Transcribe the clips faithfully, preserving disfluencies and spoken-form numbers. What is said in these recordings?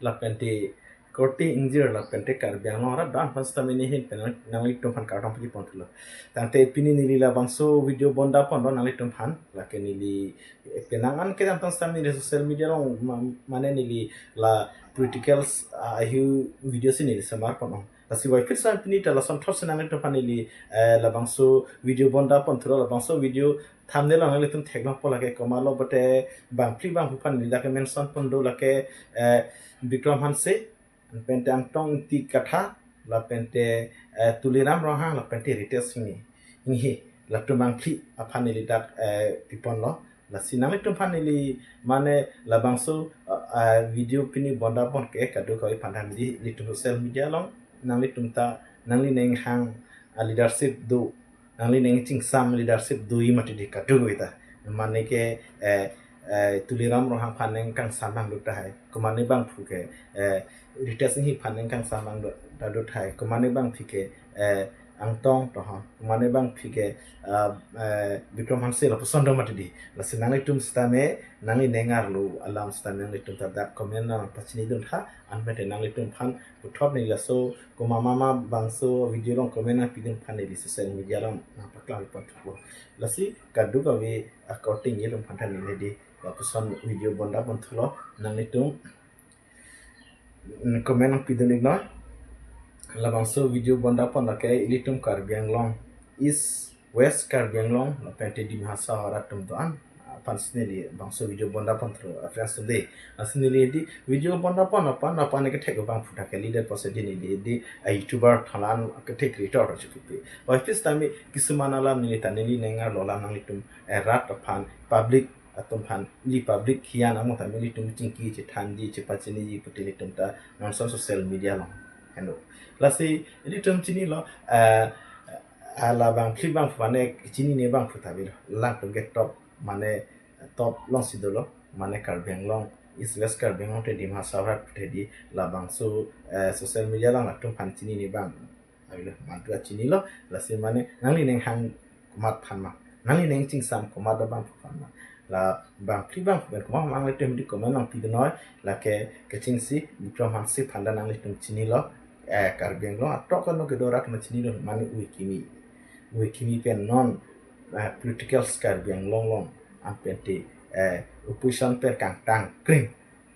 lapente korte ingjir lapente Karbi Anglong arat do-an aphan sitame neli ahin pen nanglitum aphan kardom pajirpon thulo. Tangte pini neli labangso video bonda ponlo nanglitum aphan, lake neli penang an kedamtang sitame neli social media along ma-, mane neli la political, ah, ahu video si neli semar ponlo. Lasi waifit sitame pini ta lason thotsi nanglitum aphan neli, eh, labangso video bonda pon thulo, labangso video thumbnail along nanglitum theklongpo lake komatlo pulote bangphli bangphu aphan neli dak mention pon do lake, eh, Bikram Hanse, lapente Angtong Ingti Kathar, lapente, eh, Tuliram Ronghang, lapente Ritesh Enghi. Inghi, latum bangphli aphan neli dak, eh, piponlo. Lasi nanglitum aphan neli mane labangso, eh, eh, video pini bonda pon ke kadokave aphan ta neli ilitum social media along nanglitum ta nangli nenghang, ah, leadership do, nangli neng chingsam leadership do-i mati di kadokave ta. Mane ke, eh, eh, Tuliram Ronghang aphan neng kangsam abang do tahai. Komatne bangphu ke, eh, Ritesh Enghi aphan neng kangsam abang do, ta do tahai. Komatne bangphi ke, eh, Angtong to ha. Komatne bangphi ke, ah, eh, Bikram Hanse lapuson do mati di. Lasi nanglitum sitame nangli neng arlo alam sitame nanglitum ta dak comment nangpachinidun tha, anpente nanglitum aphan puthot neli laso komat mama bangso video along comment nangpidun aphan neli social media along nangpaklang pon thupo. Lasi kadokave akorte ingjir atum aphan ta neli di lapuson video bonda pon thulo, nanglitum comment nangpidun iknoi. Labangso video bonda pon lake ilitum Karbi Anglong, East West Karbi Anglong, lapente Dima Hasao arat atum do-an aphan si neli bangso video bonda pon thulo, ah, friends atum de. Lasi neli di video bonda pon aphan, aphan ke thek abangphu ta ke leader post di neli di, ah, YouTuber thalan ke thek creator chukupi. Waifit sitame kisuman alam neli ta neli neng arlo alam nanglitum, eh, rat aphan, public atum aphan, ili public hian amo tame ilitum chingki chethanji chepachiniji puti ilitum ta nonson social media along. Heno. Lasi ilitum chinilo, eh, ala bangphli bangphu mane chinine bangphu ta avelo. Alangtum ke top mane top alongsi dolo, mane Karbi Anglong, East West Karbi Anglong te Dima Hasao arat te di labangso, eh, social media along latum aphan chinine abang avelo, mantu ta chinilo, lasi mane nangli nenghang komat aphan ma, nangli neng chingsam komat abangphu aphan ma, la bangphli bangphu pen komat nanglitum di comment nangpidun noi, lake kechengsi Bikram Hanse aphan ta nanglitum chinilo, eh, Karbi Anglong atok ano kedo arat ma chinilo, mane ove kimi, ove kimi pen non, eh, political Karbi Anglong along anpente, eh, opposition pen kangtang kring,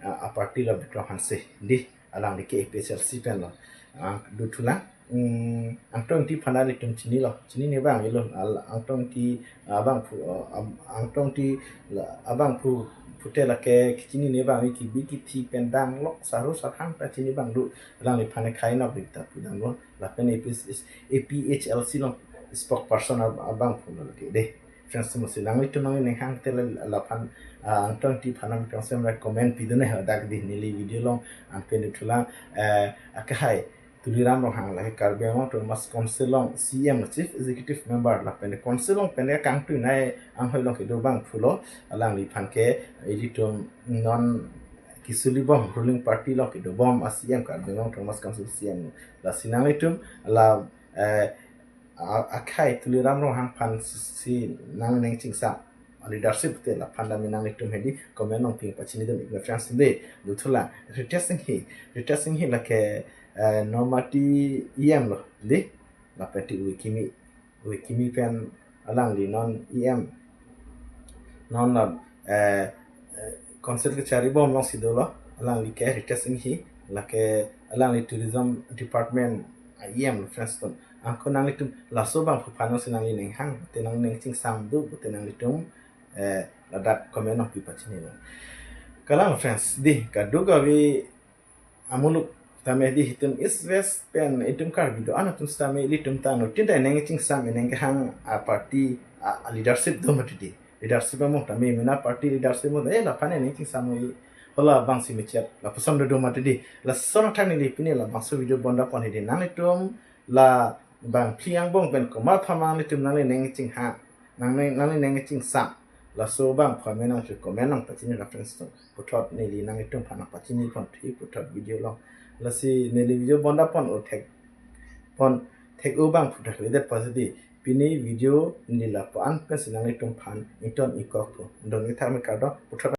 ah, aparty lo Bikram Hanse di, alangli ke A P H L C pen lo. Ang do thulang, mm, Angtong Ingti aphan ta ilitum chinilo, chinine abang avelo, al-, Angtong Ingti, ah, abangphu, ah, ab-, Angtong Ingti la, abangphu pulote lake chinine abang ave, kibi kithi pen danglok, saru sarhang ta chini abang do, alangliphan khei nap dik ta pudamlo, lapen A P H, A P H L C along spokesperson ab-, abangphu lo lake de. Friends atum, lasi nanglitum nangli nenghang te la, laphan, ah, Angtong Ingti aphan nangkangsam ra comment pidun ne dak di neli video along, anpen do thulang, eh, akehai Tuliram Ronghang lake Karbi Anglong Autonomous Council along C E M, Chief Executive Member, lapen Council along pen kangtui nai anghoi along kedo abangphu lo, alangliphan ke ilitum non kisuli bom ruling party along kedo bom a C E M, Karbi Anglong Autonomous Council C E M. Lasi nanglitum la, eh, a-, akhai Tuliram Ronghang aphan si nang neng chingsam leadership te, laphan ta me nanglitum hedi comment nangpi pachinidun iknoi, friends de. Do thulang, Ritesh Enghi, Ritesh Enghi lake, eh, Nomati E M lo de, lapente ove kimi, ove kimi pen alangli non E M, non la, eh, eh, Council kachari bom alongsi dolo, alangli ke Ritesh Enghi, lake alangli Tourism Department E M lo, friends atum. Anke nanglitum laso abangphu aphan si nangli nenghang te nang neng chingsam do te nanglitum, eh, ladak comment nangpi pachinilo. Kalang friends, di kadokave amuluk tame di itum East West pen itum Karbi do-an atum sitame ilitum ta anuttin ta neng chingsam, neng kehang aparty a, a leadership do mati di. Leadership amo tame mena party leadership amo, eh, laphan neng chingsam-i, hala abang si mechet, lapuson do do mati di. Lason athak neli pini labangso video bonda pon hedi, nanglitum la bangphli angbong pen komat aphan ma nanglitum nangli neng chinghang, nang neng, nangli neng chingsam, laso abangphu me nangsi comment nangpachini, friends atum. Puthot neli nanglitum aphan nangpachini pon thi puthot video along. Lasi neli video bonda pon o thek, pon thek-o abangphu thak ledet pasi di. Pini video neli lapu-an pensi nanglitum aphan ington ingkokpo. Don ithak me kardom, puthot